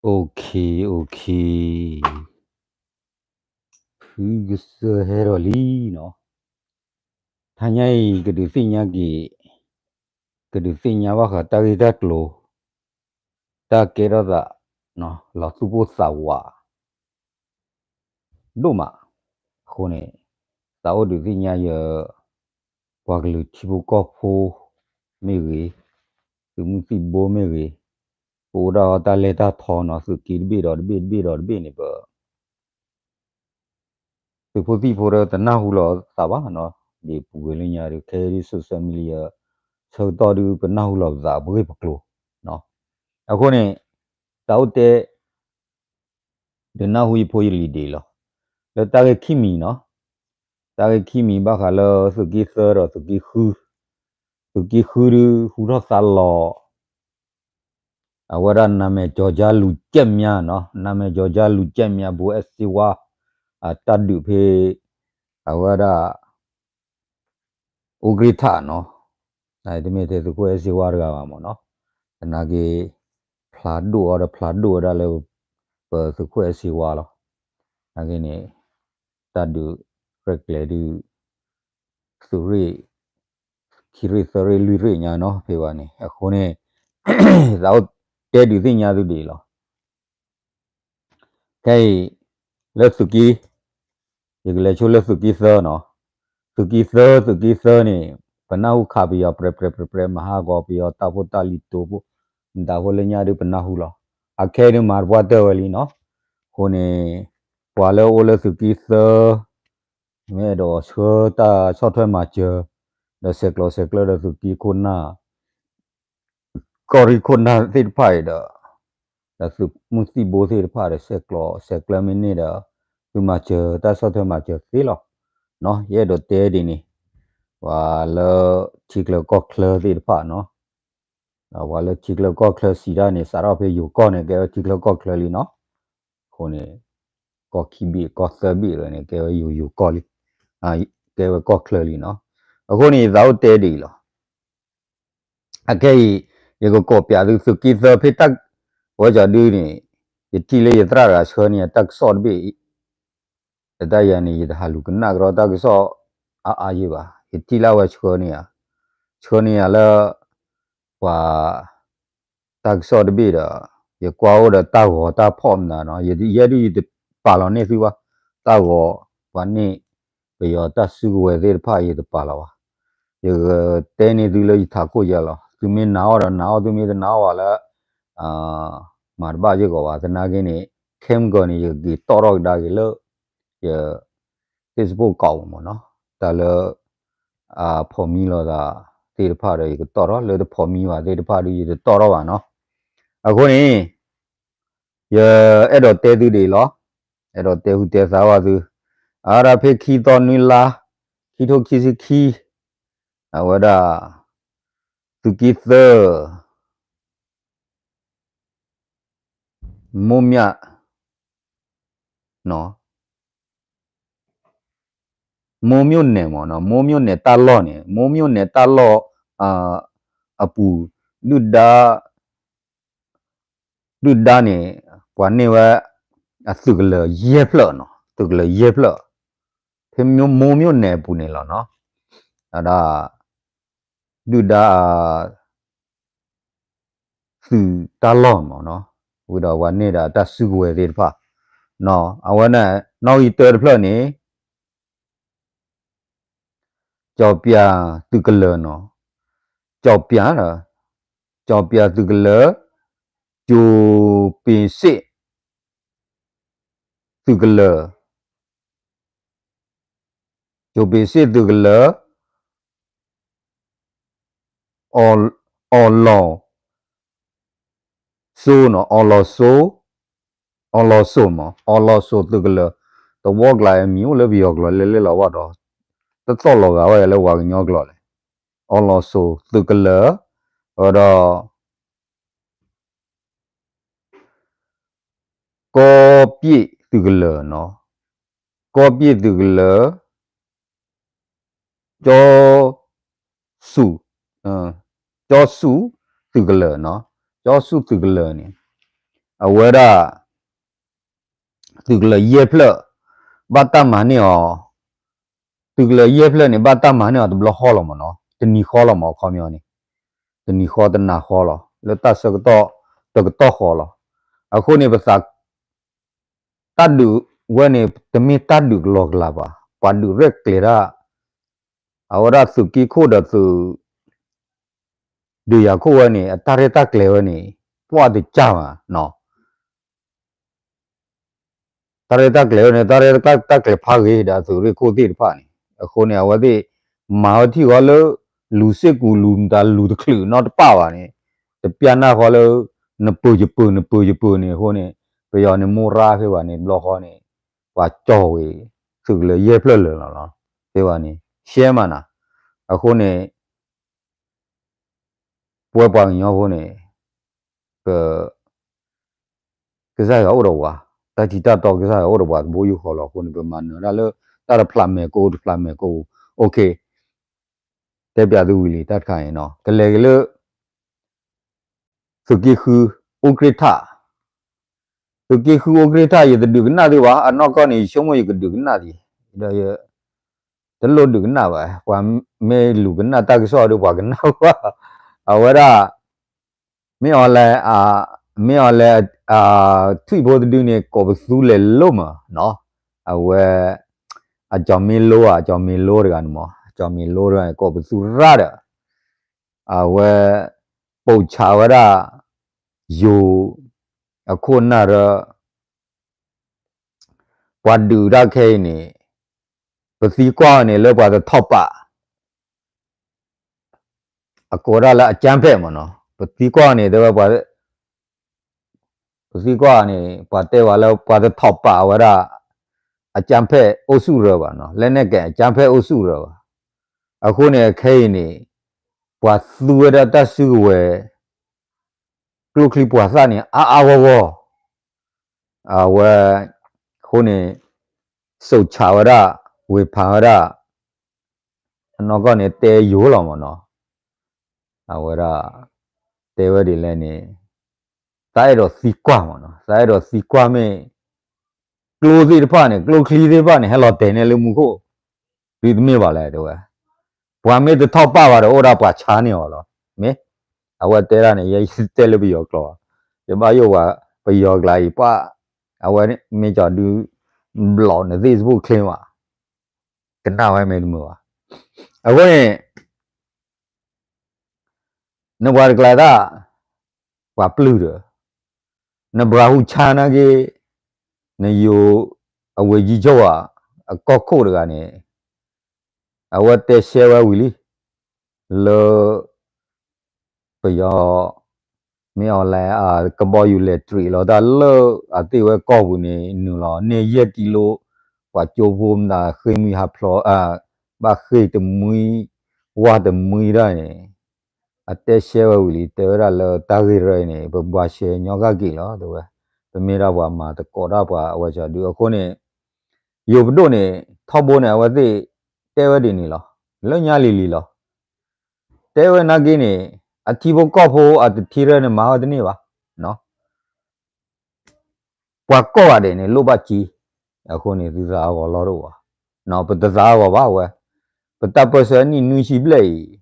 OK, OK, ဖုကစၢၢ်ဟဲထီၣ်လံနီၤ. တဟါညါအံၤ ကဒုးသ့ၣ်ညါက့ၤ, ကဒုးသ့ၣ်ညါဘၣ်ဃးတၢ်ဂ့ၢ်တၢ်ကျိၤ, တၢ်ကဲထီၣ်သး, လီၤသူၣ်ပိၢ်သးဝး ဒိၣ်မး. အဃိန့ၣ် သးအိၣ်ဒုးသ့ၣ်ညါယ ပှၤကလုာ်ထံဖိကီၢ်ဖိမ့ၢ်ဂ့ၤ, သုးမုၢ်သံၣ်ဘိမ့ၢ်ဂ့ၤ, ပအိၣ်ဒၣ်အီၤတၢ်လဲၤတၢ်ထီနီၤ, သုးက့တဘ့ၣ်ဒီးတဘ့ၣ်တဘ့ၣ်ဒီးတဘ့ၣ်န့ၣ် ပ သုးဖိသံၣ်ဖိဒီးတနၢ်ဟူလီၤသးဘၣ်နီၤ, ဒ်ပူၤကွံာ်လၢညါဒီး ခဲအံၤဒ် social media ဆၢကတီၢ်ဒုး ပနၢ်ဟူလီၤပသးပဂ့ၢ်ပကျိၤနီၤ. အဃိန့ၣ် သးအိၣ်တဲ ဒုးနၢ်ဟူယဖိယလံၤဒ်အံၤလီၤ. လၢတၢ်ဂ့ၢ်ခံမံၤနီၤ, တၢ်ဂ့ၢ်ခံမံၤဘၣ်ဃးလၢသုးက့သၢဒီးသုးက့ဃု, သုးက့ဃုဒုးဟူထီၣ်သါလီၤ အဝဲဒၣ် နာမည်ကျော်ကြားလူကြိုက်များနီၤ, နာမည်ကျော်ကြားလူကြိုက်များ ဘိၣ်အဲၣ်စ့ဝါ အတၢ်ဒုးဖဲ အဝဲဒၣ် အူကြ့ထၣ်နီၤ, တမ့ၢ်ထဲသုးခိၣ်အဲၣ်စ့ဝါတဂၤဘၣ်မ့ၢ်နီၤ, သနာ်က့ ဖျါဒိၣ်အီၤဒီးဖျါဒိၣ်ဝဲဒၣ်လၢ ပသုးခိၣ်အဲၣ်စ့ဝါလီၤ. သနာ်က့န့ၣ် တၢ်ဒုးရဲၣ်ကျဲၤဒုး သုးရ့ၣ် ခံရ့ၣ်သၢရ့ၣ်လွံၢ်ရ့ၣ်ညါနီၤ ဖဲဘၣ်န့ၣ် အဃိန့ၣ် သးအိၣ်တဲဒုးသ့ၣ်ညါသုဒ်အံၤလီၤ. ခဲအံၤ လၢသုးက့ ယကလဲၤဆိလၢသုးက့သၢနီၤ, သုးက့သၢ သုးက့သၢန့ၣ် ပနၢ်ဟူခးပယီၤပြဲၤပြဲၤပြဲၤပြဲၤ မဟါဂီၤ ပယီၤတၢ်ဖိတၢ်လံၤတိာ်ဖိ မတၤဖိလၢညါဒုးပနၢ်ဟူလီၤ. အခဲဒုးမၤတပှၢ်တၢၢ်ဝဲလံနီၤ. အဃိန့ၣ် ပှၤလၢအအိၣ်လၢသုးက့သၢ မ့ၢ်အဲၣ်ဒိးဆှၢတၢ်ဆီၣ်ထွဲမၤစၢၤ ဒီးဆဲးကျိးဆဲးကျၢဒီးသုးက့ခိၣ်နၢ် ကီၢ်ရ့ၣ်ခိၣ်နၢ်သ့ၣ်တဖၣ်အံၤဒီး ဒီးသုးမုၢ်သံၣ်ဘိသ့ၣ်တဖၣ်ဒီး ဆဲးကျိးဆဲးကျၢမ့ၢ်န့ၢ်ဒီး သုမၤစၢၤတၢ်ဆီၣ်ထွဲမၤစၢၤသ့လီၤ. ယအဲၣ်ဒိးတဲဒ်န့ၣ် ပှၤလၢထံချၢကီၢ်ချၢသ့ၣ်တဖၣ်နီၤ, ပှၤလၢထံချၢကီၢ်ချၢစံးတၢ်န့ၣ် စးထီၣ်ဖဲယိၤကီၢ်န့ၣ် ကဲဝဲထံချၢကီၢ်ချၢလံနီၤ. အဃိန့ၣ် ကီၢ်ခံဘ့ၣ်ကီၢ်သၢဘ့ၣ်လၢန့ၣ် ကဲဝဲယိၤယိၤကီၢ်လံ, ကဲဝဲကီၢ်ချၢလံနီၤ. အဃိန့ၣ် ယသးအိၣ်တဲဒ်အံၤလီၤ. အခဲအံၤ ယကကိးပၠးသု သုးက့သၢဖဲတၢ် ဝဲကီဒုန့ၣ် ယထံၣ်လၢယသရၣ်တဂၤဆှၢန့ၢ်ယၤတၢ်ကစီၣ်တဘ့ၣ်အံၤ, တၢ်ယၤန့ၣ် ယတဟးလူၤကနၣ်ကဒီးတၢ်ကစီၣ်အါအါယံၤဘၣ်, ယထံၣ်လၢအဝဲဆှၢန့ၢ်ယၤ, ဆှၢန့ၢ်ယၤလၢ ပှၤ တၢ်ကစီၣ်တဘ့ၣ်ဒီး ယကွၢ်အိၣ်ဒီးတၢ်ဂီၤတၢ်ဖီၣ်မနုၤနီၤ, ယဲဒုးယတပာ်လီၤန့ၢ်သုဘၣ်, တၢ်ဂီၤ ပှၤန့ၢ် ပယီၤတၢ်စုကဝဲၤသ့ၣ်တဖၣ် ယတပာ်လီၤဘၣ်. ယကတဲန့ၢ်သုလၢယထးခိၣ်ယဲလီၤ. သုမ့ၢ်နာ်အီၤဒီးနာ်အီၤ, သုမ့ၢ်တနာ်အီၤဘၣ်လၢ မၤတဘၣ်ယဂီၢ်ဘၣ်. သနာ်က့န့ၣ် ခဲမုၢ်ကီၢ်န့ၣ် ယကက့ၤတီၣ်ထီၣ်ကဒါက့ၤလၢ ယ Facebook ကီးမ့ၢ်နီၤ, တၢ်လၢ အဖီၣ်မံလိာ်သးသ့ၣ်တဖၣ်ဒီး ယကတီၣ်ထီၣ်, လၢတဖီၣ်မံဘၣ်သ့ၣ်တဖၣ်ဒီး ယတတီၣ်ထီၣ်ဘၣ်နီၤ. အဃိန့ၣ် ယအဲၣ်ဒိးတဲသုဒ်အံၤလီၤ. အဲၣ်ဒိးတဲဟူးတဲသါဘၣ်သု, အဝဲဒၣ်ဖဲခံသီနွံလါ ခံထိခံဆံခံ, အဝဲဒၣ် သုးက့သၢ မိၢ်မၠၣ် မိၢ်မၠိၣ်နဲၣ်မ့ၢ်နီၤ, မိၢ်မၠိၣ်နဲၣ်တၢ်လီၢ်န့ၣ်, မိၢ်မၠိၣ်နဲၣ်တၢ်လီၢ် အပူၤ ဒုၣ်ဒါ ဒုၣ်ဒါန့ၣ် ပှၤန့ၢ်ဝဲ အသုးကလၢၤယဲၢ်ဖျၢၣ်နီၤ, သုးကလၢၤယဲၢ်ဖျၢၣ်, ဖဲမိၢ်မၠိၣ်နဲၣ်အပူၤန့ၣ်လီၤနီၤ, အဒၣ် ဒုၣ်ဒါ သုးတၢ်လီၢ်မ့ၢ်နီၤ, ဝံၤဒီးပှၤန့ၢ်ဒီးတၢ်စုကဝဲၤသ့ၣ်တဖၣ်, အဝဲန့ၣ် နီၣ်ဂံၢ်တၢတဖျၢၣ်န့ၣ် ကၠီၤပၠးသုးကလၢၤနီၤ, ကၠီၤပၠး, ကၠီၤပၠးသုးကလၢၤ, ကၠိၤပ့ၤစ့ၣ်သုးကလၢၤ, ကၠိၤပ့ၤစ့ၣ်သုးကလၢၤ, အီၣ်လီၤစိနီၤ, အီၣ်လီၤစိ, အီၣ်လီၤစိမး, အီၣ်လီၤစိသုးကလၢၤ, တဝီကျါအမံၤအိၣ်လၢပယီၤကျိာ်လဲၣ်လဲၣ်လီၤဘၣ်ဒီး တသီၣ်လီၤဂာ်ဝဲလၢပှၤကညီကျိာ်လဲၣ်, အီၣ်လီၤစိသုးကလၢၤ, ဒီး ကီပျ့ၣ်သုးကလၢၤနီၤ, ကီပျ့ၣ်သုးကလၢၤ, ကၠီဆူၣ်, ကၠီဆူၣ်သုးကလၢၤနီၤ, ကၠီဆူၣ်သုးကလၢၤန့ၣ်, အဝဲဒၣ် သုးကလၢၤယဲၢ်ဖျၢၣ် ဘၣ်တၢ်မၤန့ၢ်အီၤ, သုးကလၢၤယဲၢ်ဖျၢၣ်န့ၣ် ဘၣ်တၢ်မၤန့ၢ်အီၤတဘျီဃီလီၤမ့ၢ်နီၤ, တနံၤဃီလီၤမ့ၢ် အခီပညီန့ၣ်, တနံၤဃီတနၤဃီလီၤ, လၢတၢ်ဆၢကတီၢ်တကတီၢ်ဃီလီၤ. အဃိန့ၣ် ပသး တၢ်ဒုးဝဲန့ၣ် တမ့ၢ်တၢ်ဒုးကလီကလီဘၣ်, ပှၤဒုးရဲၣ်ကျဲၤတၢ်, အဝဲဒၣ်သုးက့ခိၣ်ဒီးသုး ဒုးယၤခိၣ်ဝဲန့ၣ် အတၢ်ရဲၣ်တၢ်ကျဲၤဝဲန့ၣ် ပှၢ်တကၢ်မးနီၤ. တၢ်ရဲၣ်တၢ်ကျဲၤဝဲန့ၣ် တၢ်ရဲၣ်တၢ်ကျဲၤဖးဂ့ၤဒီးအသုးရ့ၣ်ခိၣ်သ့ၣ်တဖၣ်န့ၣ်, အဃိန့ၣ် အဝဲသ့ၣ် မၤဝဲထံၣ်ဃီလၢ လူၤစ့ၢ်ကီးလူၤမတၤလူၤတချုးနီတပၣ်ဘၣ်န့ၣ်, တပျၢ်နၢ်ဃီလၢ နပၢၤယပၢၤ နပၢၤယပၢၤန့ၣ် အဃိန့ၣ် ပယီၤန့ၣ်မိၢ်ရၢ်ဖဲဘၣ်န့ၣ် တဘျီဃီန့ၣ် ပှၤကၠီၣ်ဝဲ သုးကလၢၤယဲၢ်ဖျၢၣ်လၢာ်လီၤလီၤ. ဖဲဘၣ်န့ၣ် ရှဲမးနၤ, အဃိန့ၣ် ပဝဲပှၤကညီဖိန့ၣ် ပ ကစၢ်ယွၤအိၣ်ဒီးပှၤ, တၢ်ထံတၢ်တီကစၢ်ယွၤအိၣ်ဒီးပှၤတဘိယူၢ်ဃီလီၤ. အဃိန့ၣ် ပမၤနၢၤတၢ်လၢ တၢ်တဖျးမဲာ်ကိး တဖျးမဲာ်ကိး, OK, တဲပၠးသုဝံၤလံ တၢ်တခါအံၤနီၤ ကလဲၤက့ၤလၢ သုးက့ဃု အိၣ်ကြ့ၣ်ထၣ်, သုးက့ဃုအိၣ်ကြ့ၣ်ထၣ် ယတဒုးကနၣ်သုဘၣ်, အနီၢ်ကီၢ်န့ၣ် ယဆိကမိၣ်ယကဒုးကနၣ်ဒံး, ဒီးယ တလိၣ်ဒုးကနၣ်ဘၣ်, ပှၤမ့ၢ်လူၤကနၣ်တၢ်ကစီၣ်ဒီး ပှၤကနၣ်ဝဲ, အဝဲဒၣ် မ့ၢ်အီၤလဲၣ်, မ့ၢ်အီၤလဲၣ်, ထွံၣ်ဖိတဒုန့ၣ် ကိးပသူလဲၤလိၣ်မးနီၤ, အဝဲ အကၠီၤမ့ၢ်လိဧါ, အကၠီၤမ့ၢ်လိတဂၤန့ၣ်မး, အကၠီၤမ့ၢ်လိတဂၤန့ၣ် ကိးပသူရၣ်ဒီး အဝဲ ပိာ်ဆးဝဲဒၣ် ယိၤ အခိၣ်နၢ်ရၢ ပှၤဒုးတၢ်ခဲအံၤန့ၣ် ပသံကွၢ်န့ၣ်လၢပှၤတထီၣ်ပာ် အကိးဒၣ်လၢအကြမ်းဖက်မးနီၤ, ပသံကွၢ်န့ၣ်တဲဝဲပှၤ ပသံကွၢ်န့ၣ် ပှၤတဲဝဲလၢပှၤတထီၣ်ပာ်ဝဲဒၣ် အကြမ်းဖက်အုပ်စုရၢဘၣ်နီၤ, လက်နက်ကိုင်အကြမ်းဖက်အုပ်စုရၢဘၣ်. အဃိန့ၣ် ခဲအံၤန့ၣ် ပှၤသူဝဲဒၣ်တၢ်စုကဝဲၤ ကျိချံပှၤသၣ်န့ၣ် အါအါဂီၢ်ဂီၢ်, အဝဲ အဃိန့ၣ် စိာ်ဆးဝဲဒၣ် ဝေဖန်ဝဲဒၣ် အနီၢ်ကီၢ်န့ၣ် တဲယိၤလီၤမးနီၤ, အဝဲဒၣ် တဲဝဲဒ်လဲၣ်န့ၣ် သးအဲၣ်ဒိးသံကွၢ်မးနီၤ, သးအဲၣ်ဒိးသံကွၢ်မ့ၢ် ကျိသ့ၣ်တဖၣ်န့ၣ် ကျိချံသ့ၣ်တဖၣ်န့ၣ် ဟဲလီၤတဲာ်န့ၢ်လၢမူခိၣ် ဒ်တမ့ၢ်ဘၣ်လဲၣ်တဲဝဲ, ပှၤမ့ၢ်တထီၣ်ပာ်ဘၣ်ဒီး အိၣ်ဒၣ်ပှၤဆါန့ၢ်အီၤလီၤ. မ့ၢ် အဝဲတဲဒၣ်န့ၣ် ယဲယတဲလၢပယီၤကျိာ်, ယဘၣ်ယိၣ်ပှၤ ပယီၤကျိာ်အံၤပှၤ အဝဲမ့ၢ်ကီၤဒု block န့ၣ် Facebook ချ့မး, ကနၣ်ဝဲမ့ၢ်တမုာ်ဘၣ်. အဃိန့ၣ် နပှၤတကျါတၢ် ပှၤပျုၢ်ဒီး နဘြၤဟူဆါနာ်က့ နယိၤ အဝဲယံၤကၠိၣ်ဧါ အကီၢ်ခိၣ်တဂၤန့ၣ် အဝဲတဲရှဲဝဲဝံၤလံ လၢ ပယီၤ မ့ၢ်အီၤလဲၣ် ကဘီယူၤလဲၤတြံးလီၤတၢ်လၢအသ့ၣ်ဝဲကီၢ်ပူၤန့ၣ် နုာ်လီၤန့ၢ်ယဲၢ်ကံလိ ပှၤကၠိဖိမတၤဃ့ၢ်မှံဟးဖျိး ဘၣ်ဃ့ၢ်တမှံ ဝၢ်တမှံဒၣ်န့ၣ် အတဲရှဲဝဲဝံၤလံ တဲဝဲဒၣ်လၢတၢ်ဂ့ၢ်ရၢအံၤန့ၣ် ပဘှါရှဲညီဃၣ်က့ၤလီၤတဲဝဲ ပမ့ၢ်ဒၣ်ပှၤမၤသကိးတၢ်ပှၤအဝဲစီၤဒု အဃိန့ၣ် ယိၤပဒိၣ်န့ၣ် ထီဘိန့ၣ် အဝဲသ့ၣ်တဲဝဲဒ်န့ၣ်လီၤ လၢညါလံၤလံၤလီၤ တဲဝဲနာ်က့န့ၣ် အထံဖိကီၢ်ဖိအတထံၣ်ရၢန့ၣ် မၤဝဲတန့ၢ်ဘၣ် ပှၤကိးဂၤဒဲးန့ၣ် လိၣ်ဘၣ်စ့, အဃိန့ၣ် သုသးအဂီၤလီၤတအိၣ်ဘၣ်, ပတသးအဂီၤဘၣ်ဝဲ, ပတၢ်ပၢၢ်ဆၢနံၣ်နွံဆံဘျဲၣ်အံၤ,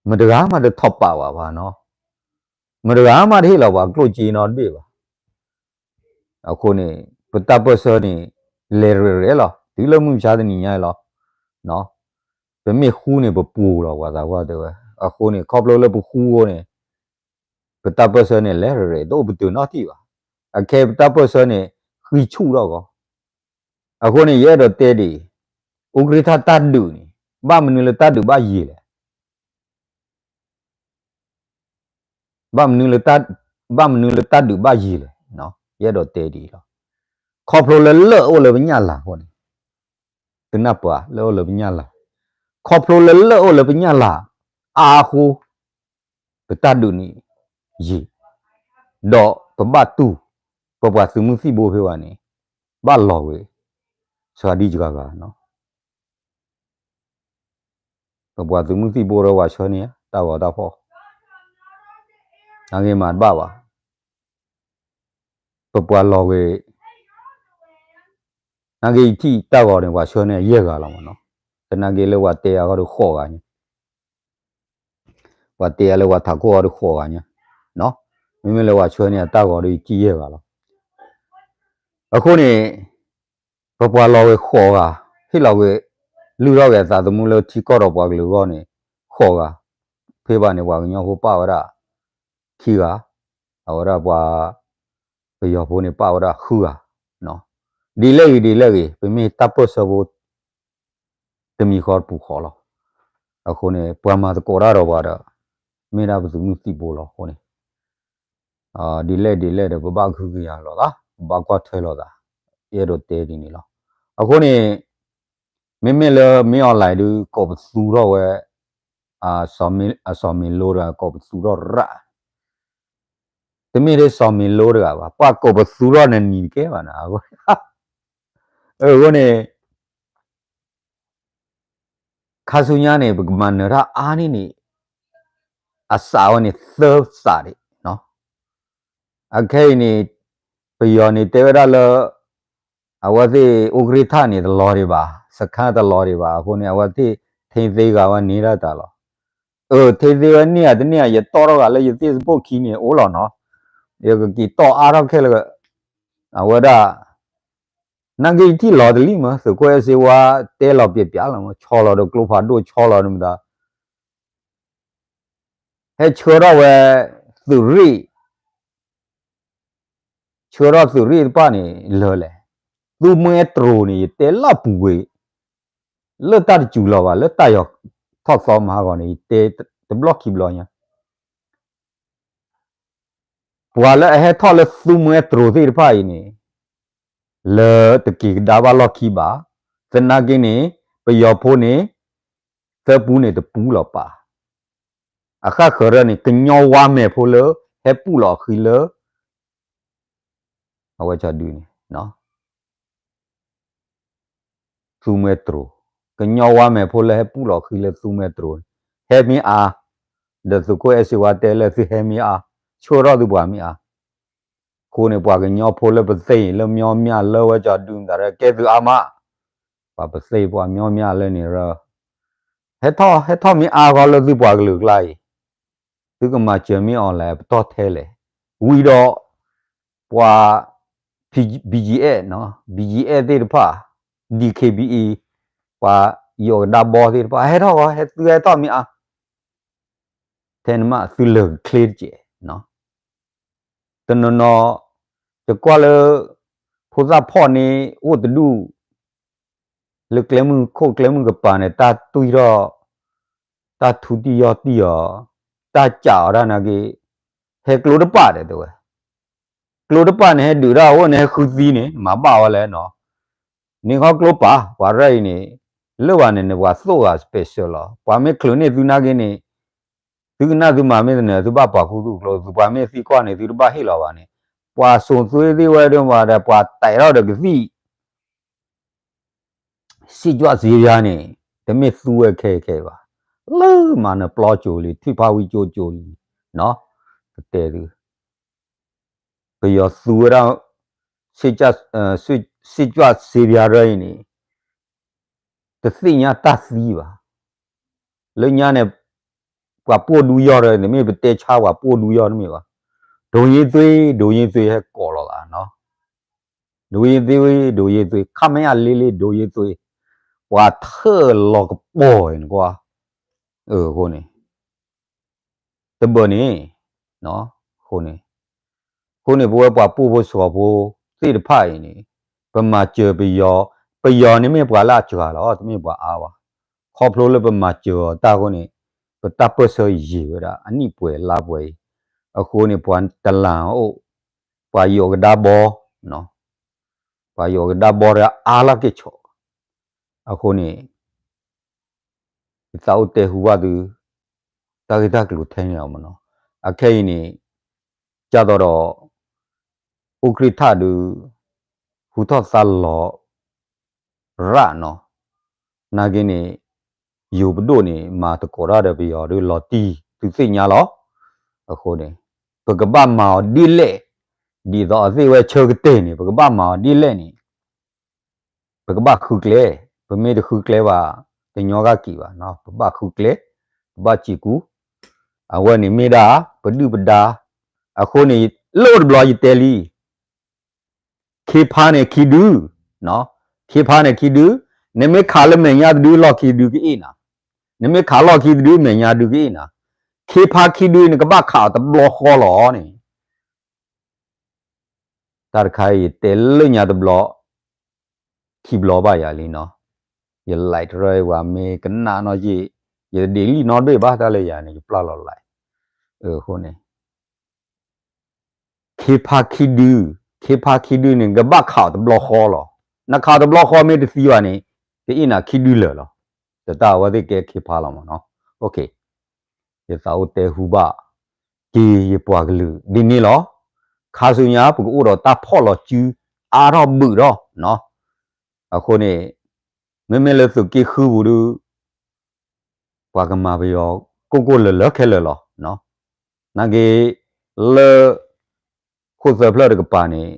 မတဂၤမးတထီၣ်ပာ်ဝဲဘၣ်နီၤ, မတဂၤမးတဟ့ၣ်လီၤပှၤကျိၣ်စ့နီတဘ့ၣ်ဘၣ်. အဃိန့ၣ် ပတၢ်ပၢၢ်ဆၢန့ၣ် လဲၤရဲၣ်ရဲၣ်လီၤ တုၤလၢမုၢ်မဆါတနံၤညါလီၤ. ပမ့ၢ်ဃူန့ၣ် ပပူၤလီၤပှၤသးပှၢ်တဲဝဲ, အဃိန့ၣ် ခီဖျိလၢပဃူအဃိန့ၣ် ပတၢ်ပၢၢ်ဆၢန့ၣ် လဲၤရဲၣ်ရဲၣ် တအိၣ်ပတုာ်နီတထံၣ်ဘၣ်. အခဲအံၤပတၢ်ပၢၢ်ဆၢန့ၣ် ဃံဆူၣ်ထီၣ်ကီး. အဃိန့ၣ် ယအဲၣ်ဒိးတဲဒ်အံၤ, အူကြ့ထၣ်တၢ်ဒုးန့ၣ် ဘၣ်မနုၤလၢတၢ်ဒုးဘၣ်ယံာ်လဲၣ် ဘၣ်မနုၤလၢတၢ်, ဘၣ်မနုၤလၢတၢ်ဒုးဘၣ်ယံာ်လဲၣ်, ယအဲၣ်ဒိးတဲဒ်အံၤလီၤ. ခီဖျိလၢလၢၢ်အိၣ်လၢပညၣ်လၤအဃိန့ၣ်, သုနၢ်ပၢၢ်လၢအိၣ်လၢပညၣ်လၤ, ခီဖျိလၢလၢၢ်အိၣ်လၢပညၣ်လၤ အါအဃိ ပတၢ်ဒုးန့ၣ်ယံာ်, ဒီးပဘၣ်တူၢ်, ပပှၤသုးမုၢ်သံၣ်ဘိဖဲဝဲန့ၣ် ဘၣ်လီၤဝဲ စှၤဒံစှၤဂၤနီၤ. ပပှၤသုးမုၢ်သံၣ်ဘိဒီးပှၤဆှၢန့ၢ် တၢ်ဂီၤတၢ်ဖီၣ်, နာ်က့မၤတဘၣ်ဘၣ်. ပပှၤလီၤဝဲ နာ်က့ယထံၣ်တၢ်ဂီၤန့ၣ် ပှၤဆှၢန့ၢ်ယဲၢ်ဂၤလီၤမ့ၢ်နီၤ. သနာ်က့လၢပှၤတဲအဂီၢ်ဒီးဃိးဂၤညါ, ပှၤတဲအလၢပှၤထးခိၣ်အီၤဒီးဃိးဂၤညါ, မ့မ့ၢ်လၢပှၤဆှၢန့ၢ်အတၢ်ဂီၤဒီးယထံၣ်ယဲၢ်ဂၤလီၤ. အဃိန့ၣ် ပပှၤလီၤဝဲဃိးဂၤ, ဟ့ၣ်လီၤဝဲ လုၢ်ထီၣ်က့ၤအသးသမူလၢထံကီၢ်ဒီးပှၤကလုာ်အဂီၢ်န့ၣ် ဃိးဂၤ, ဖဲဘၣ်န့ၣ် ပှၤကညီဖိပာ်ဝဲဒၣ် ခံဂၤ, အဝဲဒၣ်ပှၤ ပယီၤဖိန့ၣ်ပာ်ဝဲဒၣ်ဃုဂၤ, ဒ်လဲၣ်ဂ့ၤဒ်လဲၣ်ဂ့ၤ ပမ့ၢ်တၢ်ပၢၢ်ဆၢဖိ တမံၤဃီတပူၤဃီလီၤ. အဃိန့ၣ် ပှၤမၤသကိးတၢ်ဒီးပှၤဒီး မ့ၢ်ဒၣ်ပသုးမုၢ်သံၣ်ဘိလီၤ. အဃိန့ၣ် ဒ်လဲၣ်ဒ်လဲၣ်ဒီး ပဘၣ်ကဟုကယာ်လိာ်သး, ပဘၣ်ကွၢ်ထွဲလိာ်သး, ယအဲၣ်ဒိးတဲဒ်န့ၣ်လီၤ. အဃိန့ၣ် မ့မ့ၢ်လၢမ့ၢ် online ဒုး ကိးပသူထီၣ်ဝဲ အစီၤမ့ၤလိတဂၤ ကိးပသူထီၣ်ရၣ်, တမ့ၢ်ထဲစီၤမ့ၤလိတဂၤဘၣ်, ပှၤကိးပသူထီၣ်နနံၤတကဲဘၣ်နၤ. အဃိန့ၣ် ခါဆူညါန့ၣ် ပကမၤနၢၤတၢ်အါန့ၢ်န့ၣ် အစးဝဲန့ၣ်သၢစးဒံး, အခဲအံၤန့ၣ် ပယီၤန့ၣ်တဲဝဲဒၣ်လၢ အဝဲသ့ၣ်အူကြ့ၣ်ထၣ်န့ၣ် တလီၤဒံးဘၣ်, စခါတလီၤဒံးဘၣ်. အဃိန့ၣ် အဝဲသ့ၣ် ထိန်းသိမ်း ဂၤဝဲန့ၢ်ဒၣ်တၢ်လီၤ. အၢ ထိန်းသိမ်း ဝဲန့ၢ်ဧါတန့ၢ်ဧါ ယတီၣ်ထီၣ်ဂၤလၢယသ့ၣ်စပိၣ်ခံန့ၣ် အိၣ်လီၤနီၤ. ယကက့ၤတီၣ်အါထီၣ်ခဲလၢာ်, အဝဲဒၣ် နာ်က့ယထံၣ်လီၤတလံမး, သုးခိၣ်အဲၣ်စ့ဝါတဲလီၤပျဲးပျဲးလီၤမး, ဆီလီၤဒီးကျိဖးဒိၣ် ဆီလီၤဒီးမတၤ ဟဲဆှၢထီၣ်ဝဲ သုးရ့ၣ်, ဆှၢထီၣ်သုးရ့ၣ်တဖၣ်န့ၣ်လၢလဲၣ်, သူမှဲတြိၤန့ၣ် ယတဲလၢပူၤကွံာ် လၢတၢ်တစူၤလီၤဘၣ်, လၢတၢ်ယီၤထီၣ်သီမၤဟးဂီၤန့ၣ် ယတဲတဘျီခံဘျီညါ ပှၤလၢအဟဲထီၣ်လၢသူမှဲတြိၤသ့ၣ်တဖၣ်အံၤန့ၣ် လၢတက့ၤကဒါဘၣ်လီၢ်ခံဘၣ်. သနာ်က့န့ၣ် ပယီၤဖိန့ၣ် သၢပူန့ၣ်တပူလီၤပာ်, အဃၣ်ဃၢၤရၢန့ၣ် ကညီဝါမဲာ်ဖိလၢ ဟဲပူၣ်လီၤအဃံလၢ အဝဲကဒုန့ၣ် သူမှဲတြိၤ, ကညီဝါမဲာ်ဖိလၢဟဲပူၣ်လီၤဃံလၢသူမှဲတြိၤန့ၣ် ဟဲမ့ၢ်အါ, ဒီးသုးခိၣ်အဲၣ်စ့ဝါတဲလၢသုဟဲမ့ၢ်အါ, ဆှၢထီၣ်သုပှၤမ့ၢ်အါ. အဃိန့ၣ် ပှၤကညီဖိလၢပသ့ၣ်လၢမျီမၠၢ်လၢဝဲကဒုမတၤရၢ ကဲသုအါမး, ပှၤပသ့ၣ်ပှၤမျီမၠၢ်လၢန့ၣ်ရၢ ဟဲထီၣ် ဟဲထီၣ်မ့ၢ်အါဃီလၢသုပှၤကလုာ်ကျါအံၤ, သုကမၤစၢၤမ့ၢ်အီၤလဲၣ် ပတီၢ်ထဲလဲၣ်, ဝံၤဒီး ပှၤ BGF နီၤ, BGF သ့ၣ်တဖၣ်, DKBA, ပှၤယိးကဒါဘီသ့ၣ်တဖၣ် ဟဲထီၣ်ဃီ ဟဲသုဟဲထီၣ်မ့ၢ်အါ, ထဲနမးသုလၢာ်ကချ့တကဲး, တနီၤနီၤ ယကွၢ်လၢ ဖိသၣ်ဖီၣ်န့ၣ် အိၣ်တဒူၣ် လၢကျဲမုၢ်ခိၣ်ကျဲမုၢ်ကပၤန့ၣ် တၢ်တွံၢ်ထီၣ် တၢ်ထူတံၢ်ယီၢ်တံၢ်အီၤ, တၢ်ကးအီၤတၢ်နာ်က့, ဟဲကျိတပာ်ဒီးတဲဝဲ, ကျိတပာ်န့ၣ် ဟဲဒုးတၢ်အိၣ်န့ၣ် ဟဲဃုသံန့ၣ် မၤဘၣ်ဝဲလဲၣ်နီၤ, န့ၣ်ခီကျိပာ် ပှၤရၢအံၤန့ၣ်, လၢဘၣ်န့ၣ်န့ၣ် ပှၤသိၣ်ဂၤ special လီၤ, ပှၤမ့ၢ်ချုးန့ၢ်သုနာ်က့န့ၣ် သုကနၣ်သုမၤမ့ၢ်တနၢၤ သုဘၣ်ပာ်ခူသူၣ်ကျိ, သုပှၤမ့ၢ်သံကွၢ်န့ၣ် သုတဘၣ်ဟ့ၣ်လီၤဘၣ်န့ၣ်, ပှၤစိာ်သွ့သ့ၣ်ဝဲဒၣ်မးဒီး ပှၤတဲထီၣ်ဒီးကသံၣ် စံၣ်ကွၢ်စ့ယါန့ၣ် တမ့ၢ်သူဝဲခဲအံၤခဲအံၤဘၣ်, လၢမၤနၢၤပျီကၠိလံ ထွံၣ်ဖးဝံကၠိကၠိလံ, ကတဲသု, ပယီၤသူဝဲဒၣ် စံၣ်ကွၢ်စ့ယါရၢအံၤန့ၣ် တသ့ၣ်ညါတၢ်သံဘၣ်, လၢညါန့ၣ် ပှၤပိာ်ဒူယီၢ်ရၢ တမ့ၢ်ပတဲဆါပှၤပိာ်ဒူယီၢ်တမ့ၢ်ဘၣ်, ဒိၣ်ယ့ၢ်သွ့ ဒိၣ်ယ့ၢ်သွ့ဟဲကိးလီၤသးနီၤ, ဒိၣ်ယ့ၢ်သွ့ ဒိၣ်ယ့ၢ်သွ့ ခမရ လေးလေး ဒိၣ်ယ့ၢ်သွ့, ပှၤထၢၣ်လီၤကပီၤအံၤနကွၢ်, အဃိန့ၣ် တဘၣ်န့ၣ်, အဃိန့ၣ်, အဃိန့ၣ် ပဝဲပှၤပိာ်ဖိစှီၤဖိသ့ၣ်တဖၣ်အံၤန့ၣ် ပမၤစၢၤပယီၤ, ပယီၤန့ၣ်မ့ၢ်ပှၤလၢအစှၤလီၤ တမ့ၢ်ပှၤအါဘၣ်, ခီဖျိလၢပမၤစၢၤအီၤတၢ်အဃိန့ၣ် ပတၢ်ပၢၢ်ဆၢယံာ်ဝဲဒၣ် အနံၣ်ပှဲၤလါပှဲၤအံၤ, အဃိန့ၣ် ပှၤတလၢ်အိၣ်, ပှၤယိးကဒါဘီ, ပှၤယိးကဒါဘီဒီးအါလၢက့ၤဆီၣ်, အဃိန့ၣ် ယသးအိၣ်တဲဟူဘၣ်သု တၢ်ဂ့ၢ်တၢ်ကျိၤထဲန့ၣ်လီၤမ့ၢ်နီၤ, အခဲအံၤန့ၣ် ကၢ်သိးဒီး အူကြ့ၣ်ထၣ်ဒုး ဟူထီၣ်သါလီၤရၣ်နီၤ, နာ်က့န့ၣ် ယိၤပဒိၣ်န့ၣ် မၤသကိးတၢ်ဒီးပယီၤဒုးလီၤတံၢ် သုသ့ၣ်ညါလီၤ, အဃိန့ၣ် ပကဘၣ်မၤအီၤဒ်လဲၣ်, ဒ်သိးအသ့ၣ်ဝဲဆၢကတဲာ်န့ၣ် ပကဘၣ်မၤအီၤဒ်လဲၣ်န့ၣ် ပကဘၣ်ဃုကျဲ, ပမ့ၢ်တဃုကျဲဘၣ် တညီဂၤက့ၤဘၣ်, ပဘၣ်ဃုကျဲ, ပဘၣ်စံးကူ, အဝဲန့ၣ်မ့ၢ်ဒၣ် ပဒုၣ်ပဒါ, အဃိန့ၣ် လၢအိၣ်တဘျီယတဲလံ ခ့ဖါန့ၣ်ခံဒု, ခ့ဖါန့ၣ်ခံဒု, နမ့ၢ်ခးလၢမဲာ်ညါတဒု လီၢ်ခံတဒုကအ့ၣ်နၤ, နမ့ၢ်ခးလီၢ်ခံတဒု မဲာ်ညါတဒုကအ့ၣ်နၤ, ခ့ဖါခံဒုန့ၣ် ကဘၣ်ခးအီၤတဘျီဃီလီၤန့ၣ် တၢ်တခါအံၤယတဲလၢညါတဘျီ ခံဘျီဘၣ်ယၤလံနီၤ, ယ like တရၢပှၤမ့ၢ်ကနၣ်နီၢ်က့ၢ်, ယတဒ့းလံနီတဘ့ၣ်ဘၣ် တၢ်လၢယၤန့ၣ် ယပျၢ်လီၤ like, အဃိန့ၣ် ခ့ဖါခံဒု, ခ့ဖါခံဒုန့ၣ် ကဘၣ်ခးအီၤတဘျီဃီလီၤ, နခးတဘျီဃီမ့ၢ်တသံဘၣ်န့ၣ် ကအ့ၣ်နၤခံဒုလၢာ်လီၤ, တၢ်အဝဲသ့ၣ်ကဲခ့ဖါလီၤမးနီၤ, ယသးအိၣ်တဲဟူဘၣ် က့ၤယပှၤကလုာ်ဒ်န့ၣ်လီၤ, ခါဆူညါပကအိၣ်ဒီးတၢ်ဖီၣ်လီၤစု အါထီၣ်ဘုးထီၣ်နီၤ, အဃိန့ၣ် မ့မ့ၢ်လၢသုးက့ဃုပူၤဒုး ပှၤကမၤပယီၤကိၢ်ကိၢ်လၢၤလၢၤခဲလၢာ်လီၤ, နာ်က့ လၢ ခိၣ်သၢဖျၢၣ်တကပၤန့ၣ်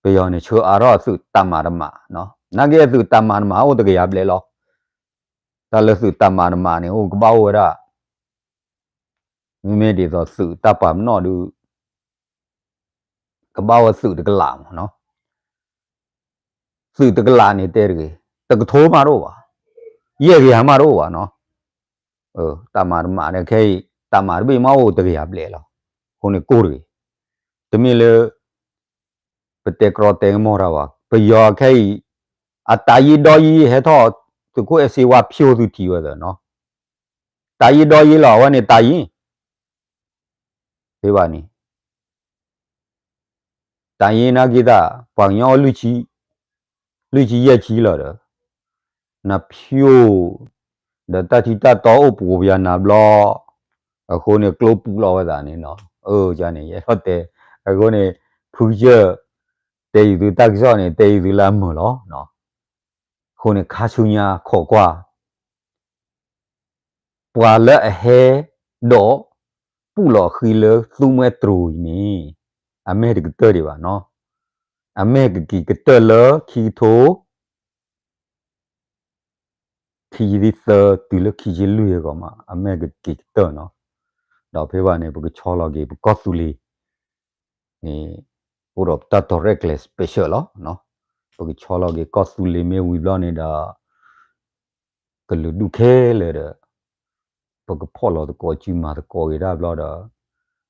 ပယီၤန့ၣ်ဆှၢအါထီၣ်အသုးတၢ်မၤတမး, နာ်က့အသုးတၢ်မၤတမးအိၣ်တကယၤဘျဲၣ်လီၤ, တၢ်လၢသုးတၢ်မၤတမးန့ၣ် အိၣ်ကဘၣ်အိၣ်ဝဲဒၣ် မ့မ့ၢ်ဒ်သိးသုးတၢ်ပာ်ပနီၣ်ဒုး ကဘၣ်ဝဲသုးတကလးမးနီၤ, သုးတကလးန့ၣ်တဲတဂ့ၤ, တကထိမးတအိၣ်ဘၣ်, ယဲၢ်ကယၤမးတအိၣ်ဘၣ်နီၤ, တၢ်မၤတမးန့ၣ်ခဲအံၤ တၢ်မၤတဘ့ၣ်မးအိၣ်တကယၤဘျဲၣ်လီၤ, အဃိန့ၣ်ကိၢ်တဂ့ၤ, တမ့ၢ်လၢ ပတဲကြီတဲကမီၤတၢ်ဘၣ်, ပယီၤခဲအံၤ အတၢ်ယံၤဒီးယံၤဟဲထီၣ် သုးခိၣ်အဲၣ်စ့ဝါဖျိသုထံၣ်ဝဲသၢနီၤ, တၢ်ယံၤဒီးယံၤလီၤ အဝဲန့ၣ်တၢ်ယံၤ ဖဲဘၣ်န့ၣ် တၢ်ယံၤနာ်က့တၢ် ပှၤကညီအိၣ် လွံၢ်ဆံယဲၢ်ဆံလီၤဒီး နဖျိ ဒီးတၢ်ထံတၢ်တီအိၣ်ပှိၤပယၤနၤဘျီ, အဃိန့ၣ်ကျိပူၤလီၤဝဲသးန့ၣ်နီၤ, အန့ၣ် ယအဲၣ်ဒိးတဲ, အဃိန့ၣ် ဖုကစၢၢ် တဲယံၤသုတၢ်ကစီၣ်န့ၣ် တဲယံၤသုလၢအမုာ်လီၤ, အဃိန့ၣ်ခါဆူညါခိးကွၢ် ပှၤလၢအဟဲဒီး ပူၣ်လီၤဃံလၢသူမှဲတြိၤအံၤန့ၣ် အမ့ၢ်တကတၢၢ်ဒံးဘၣ်နီၤ, အမ့ၢ်ကက့ၤကတၢၢ်လၢခံကထိ ခံဆံသၢတုၤလၢခံဆံလွံၢ်အဂီၢ်မး အမ့ၢ်ကက့ၤကတၢၢ်နီၤ, ဒီးဖဲဘၣ်န့ၣ် ပကဆီလီၤက့ၤပကီၢ်သူလ့ၤ န့ၣ် အိၣ်ဒီးတၢ်တီၤရဲၣ်ကျဲၤ special လီၤ, ပကဆီလီၤက့ၤကီၢ်သူလ့ၤမ့ၢ်ဝံၤဘျီန့ၣ်ဒီး ကလုာ်ဒူၣ်ခဲလၢာ်ဒီး ပကဖီၣ်လီၤသကိးစုမၤသကိးက့ၤတၢ်ဘျီ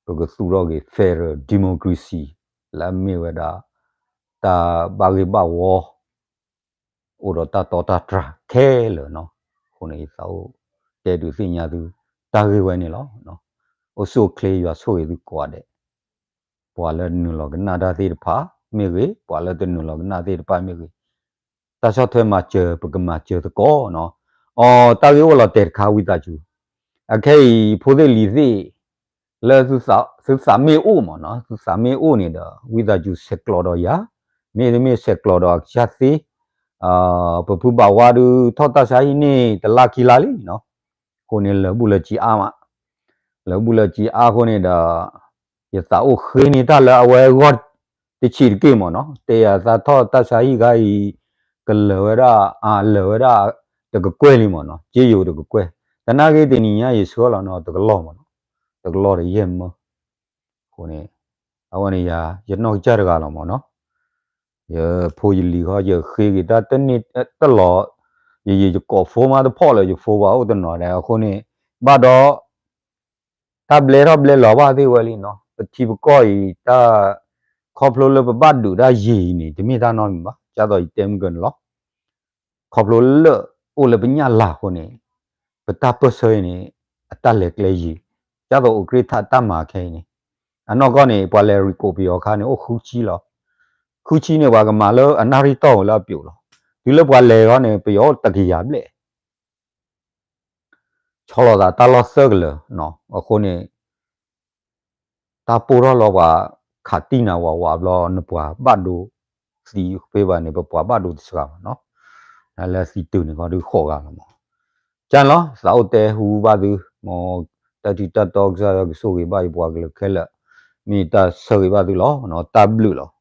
ဒီး ပကသူၣ်ထီၣ်က့ၤ federal democracy လၢအမ့ၢ်ဝဲဒၣ် တၢ်ဘၣ်ဂ့ၢ်ဘၣ်ဝီ အိၣ်ဒီးတၢ်တီတၢ်တြၢ်ခဲလၢာ်နီၤ, အဃိန့ၣ် ယသးအိၣ်တဲဒုးသ့ၣ်ညါသု တၢ်ဂ့ၢ်ဝဲန့ၣ်လီၤ. အိၣ်ဆူၣ်အိၣ်ချ့ ယွၤဆိၣ်ဂ့ၤသုကိးဂၤဒဲး, ပှၤလၢနုာ်လီၤကနၣ်တၢ်သ့ၣ်တဖၣ်မ့ၢ်ဂ့ၤ, ပှၤလၢတနုာ်လီၤကနၣ်သ့ၣ်တဖၣ်မ့ၢ်ဂ့ၤ, တၢ်ဆီၣ်ထွဲမၤစၢၤ ပကမၤစၢၤသကိးနီၤ. အီ တၢ်ဂ့ၢ်အိၣ်လီၤတဲာ်တခါ ဝံသးစူၤ, အခဲအံၤ ဖိသ့ၣ်လံၤသ့ၣ် လၢသုသးမ့ၢ်အိၣ်မ့ၢ်နီၤ, သုသးမ့ၢ်အိၣ်န့ၣ်ဒီး ဝံသးစူၤဆဲးကျိးဒီးယၤ, မ့တမ့ၢ်ဆဲးကျိးဒီးအကစၢ်သ့, ပဖုဘၣ်ဝါဒုး ထီၣ်တၢ်ဆါဟံၣ်န့ၣ် တလါခံလါလံနီၤ, အဃိန့ၣ် လၢာ်ဘူၣ်လၢာ်စ့အါမး, လၢာ်ဘူၣ်လၢာ်စ့အါအဃိန့ၣ်ဒီး ယသးအိၣ်ဃ့န့ၢ်တၢ်လၢအဝဲအဂီၢ်တဆံးတက့ၢ်မ့ၢ်နီၤ, တဲယၤသးထီၣ်တၢ်ဆါဟံၣ်ခါအံၤ ကလၢာ်ဝဲဒၣ် အလၢာ်ဝဲဒၣ် တကကွဲၢ်လံမ့ၢ်နီၤ, စ့ယိၤတကကွဲၢ်, သနာ်က့တနံၤညါယဆှၢလီၤနီၤ တကလီၢ်မ့ၢ်နီၤ, တကလီၢ်ဒီးယဲၢ်မၢ အဃိန့ၣ် အဝဲန့ၣ်ယၤ ယနီၢ်ကစၢ်တဂၤလီၤမ့ၢ်နီၤ, ယဖိယလံၤခီ ယဃ့က့ၤတၢ်တန့ၢ်တလီၤ, ယယံာ်ယကိးဖိမးတဖီၣ်လၢယဖိဘၣ်အိၣ်တနီၤဒဲး အဃိန့ၣ် ဘၣ်ဒီး တၢ်ဘျဲထီၣ်ဘျဲလီၤဘၣ်သ့ၣ်ဝဲလံနီၤ, ပထံပကီၢ်အံၤတၢ် ခီဖျိလၢပဘၣ်ဒုးတၢ်ယံာ်အံၤန့ၣ် တမ့ၢ်တၢ်နီတမံၤဘၣ်, ဒ်သိးယတဲမုၢ်ကၢန့ၣ်လီၤ. ခီဖျိလၢအိၣ်လၢပညၣ်လၤအဃိန့ၣ် ပတၢ်ပၢၢ်ဆၢအံၤန့ၣ် အတၢ်လဲၤကျဲယံာ်, ဒ်သိးအိၣ်ကြ့ၢ်ထးတၢ်မၤခဲအံၤန့ၣ် အနီၢ်ကီၢ်န့ၣ် ပှၤလဲၤရံကိးပယီၤခါန့ၣ် အိၣ်ဃုဆံလီၤ. ဃုဆံန့ၣ် ပှၤကမၤလၢအနၣ်ရံၣ်တီၢ်ဝဲလၢအပျိာ်လီၤ. တုၤလၢပှၤလဲၤအဂီၢ်န့ၣ် ပယီၤအိၣ်တကယၤဘျဲၣ် ဆီလီၤသးတၢ်လီၢ်သၢကလၢာ်, အဃိန့ၣ် တၢ်ပိၢ်ထီၣ်လီၤပှၤခးတံၢ်နၤဝးဝးဘျီ နပှၤဘၣ်ဒိသံဖဲဘၣ်န့ၣ် ပပှၤဘၣ်ဒိတစှၤဘၣ်နီၤ, လၢသံတုၤန့ၣ်ခီဒုးဃိးဂၤလီၤမး, ကန့ၣ်လီၤ သးအိၣ်တဲဟူဘၣ်သု, မ်တၢ်ထံတၢ်တီကစၢ်ယွၤကဆိၣ်ဂ့ၤဘၣ်ယပှၤကလုာ်ခဲလၢာ်, မ့ၢ်တၢ်ဆၢဂ့ၤဘၣ်သုလီၤ, တၢ်ဘျုးလီၤ.